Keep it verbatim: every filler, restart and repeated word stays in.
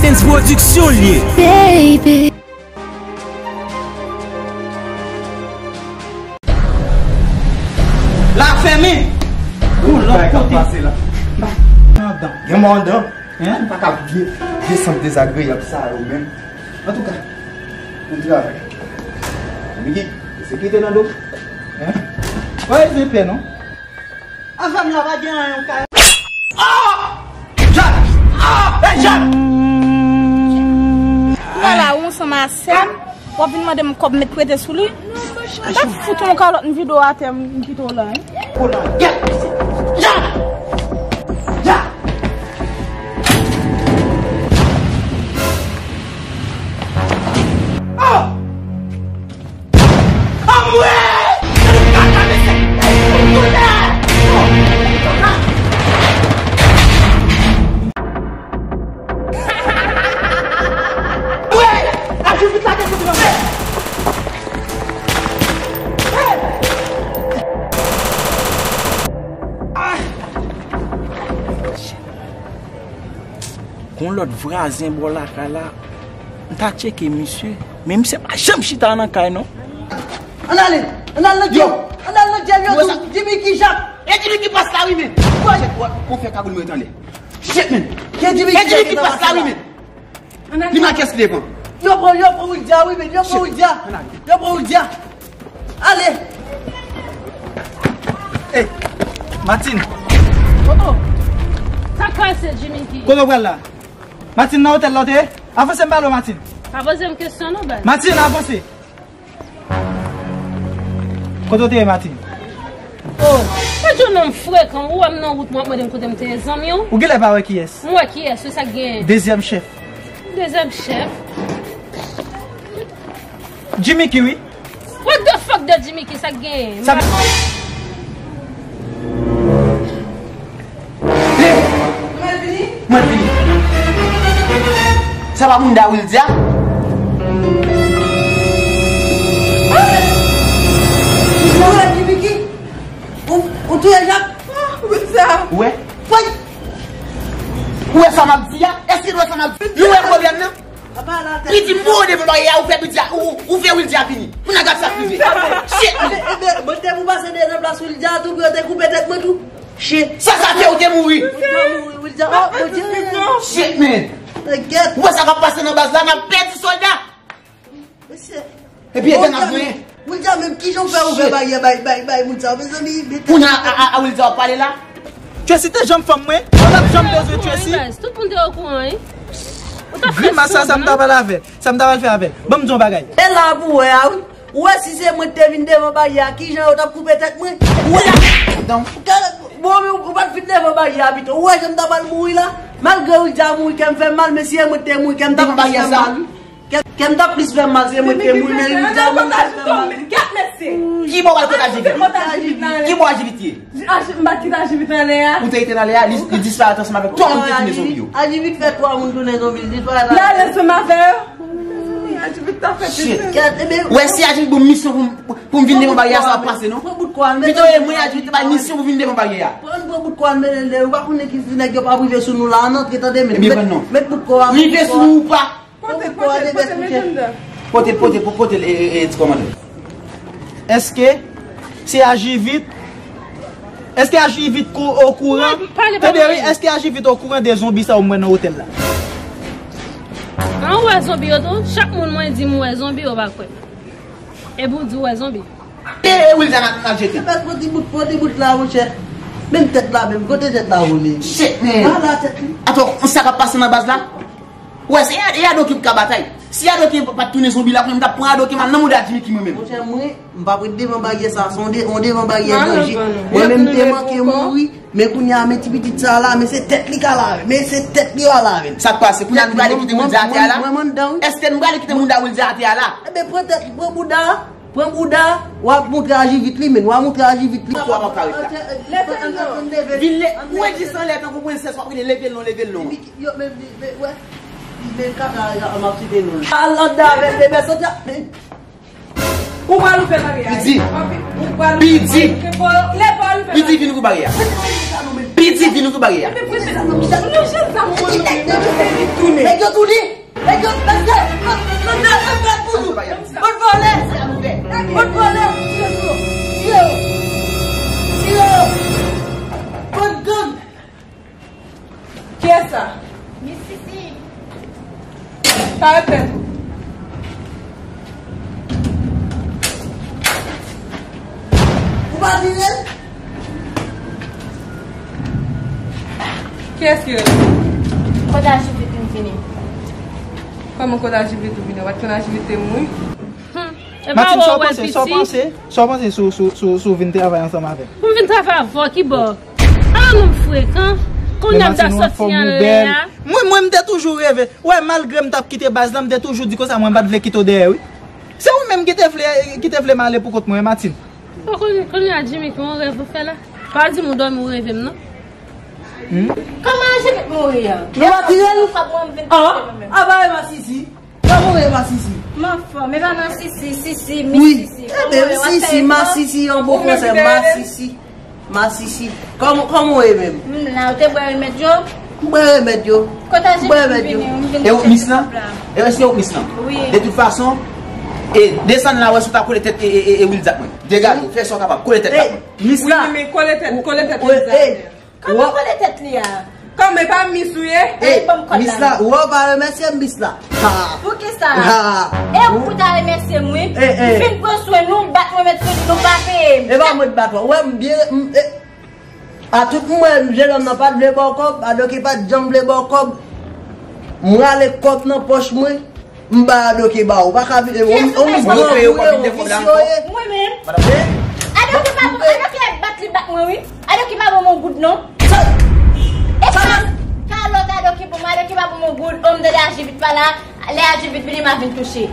Prince Production l ye. Baby. La fèmen. Ou lòt kote. Gen mò anndan. Hein? M pa ka vye, vye sant dezagreyab sa yo menm. Antouka, bon travay. Miki, se ki te nan do? Hein? Wè, se pè non. Avè m la pa gen anyen w ka. Ah! Jak! Ah! Hey, Jak! Ou la ou ansanm a sè m, w ap vin mande m kòb m met prete sou li. M t ap fout yon kalòt m vide w atè m kite w la, hein. Konan, gèt! Jak! Jak! Ah! Anmwe! Gon lòt vwazen bò lakay la, m ta tcheke misye, men misye pa janm chita nan kay non. Ann ale, ann al nan dyèl, ann al nan dyèl yo tou, Jimmy ki jap. E Jimmy ki pas la wi men. Shit, wè, mwen fè kagoul mwen ret anlè. Shit, men. Ke Jimmy ki jap nan pas la wi men. Li makès devan. Yo pran, yo pran Wildia wi men, yo pran Wildia. Yo pran Wildia. Ale! Ey, Martine! Toto! Sa k pase, Jimmy ki? Kote w pral la? Martine, nan otèl la w te ye? Avanse m pale w, Martine. Pa poze m kesyon non, baz. Martine, avanse! Kote w te ye, Martine? Oh, pa di yon nonm frekan, ou wè m nan wout, mwen ap mande m kote m te ye, zanmi w? Ou genlè pa wè kiyès? M wè kiyès, se sa k genyen. Dezyèm chèf. Dezyèm chèf? Jimmy ki wi. What the fuck de Jimmy ki sa k genyen? Sa Mwen vini. Mwen vini. Sa pa moun da Wildia? Ou wè Jimmy ki? Ou, ou touye Jak? Ou wè? Woy! Ou wè sa m ap di a? Èske nou wè sa m ap di? Nou wè pwoblèm nan? Piti m mouri devan baryè a, ou fè Wildia, ou, ou fè Wildia vini. Kounye a gad sa k rive. Shit, man. Ebe, mwen te pou pase devan plas Wildia tou pou yo te koupe tèt mwen tou. Shit. Sa sa fè ou te mouri? Mwen te mouri, Wildia. Oh, mon Dieu. Shit, man. Ou wè sa k ap pase nan baz la, n ap pèdi sòlda. Mesye. Epi etè n ap genyen. Wildia, menm kijan w fè ouvè baryè bay, bay, bay moun sa yo, mezanmi, mete. Kounye a, a, a, a Wildia w ap pale la? Tracy te janm fanm mwen, ou t ap janm bezwen Tracy. Tout moun te okouran, wi. Grimas sa, sa m ta pral avè l, sa m ta pral fè avè l. Ban m di yon bagay. E la pou wè a, wi. Ou wè si se mwen ki te vin devan baryè a, kijan yo t ap koupe tèt mwen? Ou wè? Bon, men ou pa t vin devan baryè a pito. Ou wè jan m ta pral mouri la? Malgre Wildia mouri, kè m fè m mal, men si se mwen ki te mouri, kè m t ap plis fè m mal, wi. Kè, kè m t ap plis fè m mal, se mwen ki te mouri, men Wildia menm fè m mal. Ki bò w al kot Ajivit? Ki bò Ajivit ye? M pa t kite Ajivit anlè a. Ou te kite l anlè a, li, li disparèt ansanm avèk twa moun ki te tounen zonbi yo. Ajivit fè twa moun tounen zonbi, li disparèt anlè a. L ale ansanm avè yo. Ajivit ta fè piti. Ou wè si Ajivit ban m misyon pou m, pou m vin devan baryè a, sa ap pase non. Pito e mwen Ajivit te bay misyon pou vin devan baryè a. Pran, pran bout kò a, mennen l deyò. Ou pa konnen ki ti nèg yo p ap rive sou nou la, ann antre, tande, men. Ebyen, pran non. Met bout kò a, rive sou ou pa. Pote, pote, pote, mete anndan. Pote, pote, po-, pote, e, e, e, ti kòmandan. Èske se Ajivit? Èske Ajivit ko-, okouran? Tande, wi, èske Ajivit okouran de zonbi sa yo m wè nan otèl la? An, ou wè zonbi yo tou? Chak moun mwen di m wè zonbi, yo pa kwè. Epi w di w wè zonbi. E, e, Wilda n ap, n ap jete. Pèp, pote bout, pote bout la, monchè. Menm tèt la, menm kote tèt la vole. Shit, man. Ala tèt li. Atò, sa k ap pase nan baz la? Wè, se Yado ki ka batay. Si Yado ki pa t tounen zonbi la, kounye a m t ap pran Yado ki m al nan mouda Jimmy ki mwen menm. Monchè, mwen, m p ap ret devan baryè sa, se yon de-, yon devan baryè danje. Mwen menm, m te manke mouri, men kounye a, men ti pitit sa la, men se tèt li ka lave, men se tèt li yo a lave. Sa k pase? Kounye a, nou prale kite mouda atè a la? Èske nou prale kite mouda Wilda atè a la? Ebyen, pran tèt li, pran bouda a. Pran bouda, w ap montre Ajivit li, men w ap montre Ajivit li. Pòkwa m ap ka ret la? Leve l non. Vin le-, ou wè di san lè tankou prensès, w ap rele leve l non, leve l non. Yo, men, men, men, wè. Men kaka, m ap site non. Al anndan avè l, bebe, soti a. Ou pral ouvè baryè a. Pidi. Ou pral ouvè. Pidi. Leve l ouvè. Pidi, vin ouvè baryè a. Pidi, vin ouvè baryè a. Nèg yo tounen. Bann vòlè! Bann vòlè! Tire yo! Tire yo! Tire yo! Bann gang! Kiyès sa? Miss Sisi. Pa repèt. Ou pa vire? Kiyès ki rele? Kòd Ajivit m vini. Kòman kòd Ajivit ou vini? Ou pa t konn Ajivit te mouri? Hmm. E pa Martine, sa w wè panse, sa w piti? Panse, sa w panse sou, sou, sou, sou vin travay ansanm avè m? Pou m vin travay avè w, ki bò? A, nonm frekan. Kounye a m ta sòti anlè a. Mwen, mwen, m te toujou reve. Wè, malgre m t ap kite baz la, m te toujou di konsa, mwen pa t vle kite w dèyè, wi. Se ou menm ki te vle, ki te vle m ale pou kont mwen, Martine. Bon, kounye, kounye a, Jimmy, ki yon rèv ou fè la? Pa di m ou dòmi, ou reve m, non? Hmm? Kòman Ajivit mouri a? Nou pa tire l? Kòb mwen, m vin touche mwen menm. Ah, apa e masisi? Kòman ou ye, masisi? M anfòm, e pa masisi, sisi, mi sisi. Wi. Kòman ou ye? W ap fè efò? Sisi, masisi, an bon fransè, masisi. Masisi. Kòman, kòman ou ye menm? M la, ou te bwè remèd yo? M bwè remèd yo. Kote Ajivit m vini, m vin chèche kòb la. E w, mis lan? E èske w mis lan? Wi. De tout fason, e desann la, wè si w ta kole tèt e, e, e, e Wilda ak mwen. Degaje w, fè sa w kapab, kole tèt la ak mwen. Mis la. Wi, men kole tèt, kole tèt Wilda. Kòman kole tèt li a? Kòman e pa mis ou ye? Ey, ban m kòd la. Mis la, ou pa remèsye m, mis la. Ha. Poukisa? Ha. E ou pou ta remèsye m, wi. M fin pran swen nou, bat mwen, met sou li, nou pa peye m. E pa mwen k bat ou. Ou wè m byen, m, e, a tout m wè, jennonm nan pa t vle ba w kòb, Adoki pa t janm vle ba w kòb. M rale kòb nan pòch mwen. M ba Adoki ba ou. Ou pa ka vin, on, on mis gran koure, on visye w ye. Mwen menm. Adoki pa bon, Adoki ap bat li bat mwen, wi. Adoki pa bon mon goud, non. E sa, kalòt Adoki pou mwen, Adoki pa bon mon goud. Om de Ajivit pa la, lè Ajivit vini, m a vin touche.